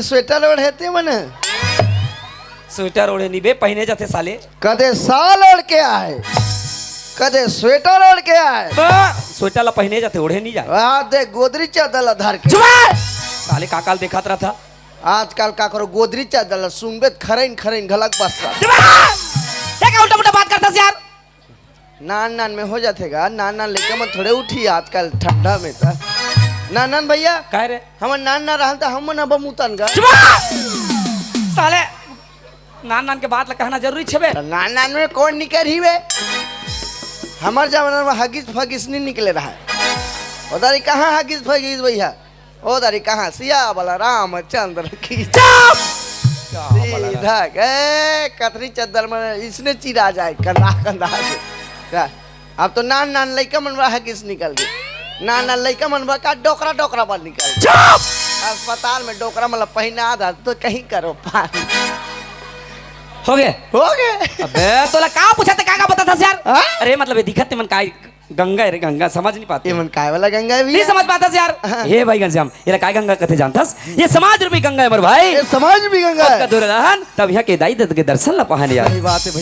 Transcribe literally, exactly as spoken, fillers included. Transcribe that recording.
Sweater ओढ़े ते मन। स्वेटर ओढ़े नी बे, पहिने जाथे साले। कदे साल ओढ़ के आए, कदे स्वेटर ओढ़ के आए। बा, स्वेटर ला पहिने जाथे, ओढ़े नी जाए। आ दे गोदरी चादर ला धर के। चुप! साले का काल देखत रहा था। आजकल का करो, गोदरी चादर ला सुंगबे त खरइन खरइन घलक बस रहा। चुप! ये का उल्टा पुल्टा बात करता यार? नान नान में हो जाथे गा, नान नान लइका मन थोड़े उठी आजकल ठंडा में त। नान नान भैया, काय रे? हमर नान नान रहन त हम मन अब मुतन गा। चुप! साले, नान नान के बात ला कहना जरूरी छेबे? त नान नान में कौन निकर ही बे? हमर जमाना में हगिस फगिस नहीं निकले रहा। ओ दारी कहाँ हगिस फगिस भैया? ओ दारी कहाँ सिया वाला रामचंद्र की। चुप! सीधा ए कथरी चद्दर में इसने चिरा जाए कंधा कंधा से। का? अब तो नान नान लइका मन बा हगिस निकल गए। नान नान लइका मन बा का डोकरा डोकरा बा निकल गए। चुप! अस्पताल में डोकरा मतलब पहिना आधा तो कहीं करो पानी। हो गए। हो गए। अबे तोला का पूछा थे, का का बता था यार? हाँ? अरे मतलब ये दिखत ते मन काय गंगा है रे गंगा, समझ नहीं पाते। ये मन काय वाला गंगा है नहीं भैया? समझ पाता यार। हाँ। हे भाई घनश्याम, ये काय गंगा कथे जानथस? ये समाज रूपी गंगा है मोर भाई। ये समाज रूपी गंगा है। का दूर रहन, तब यहाँ के दाई दद के दर्शन ला पहान यार। सही बात है भैया।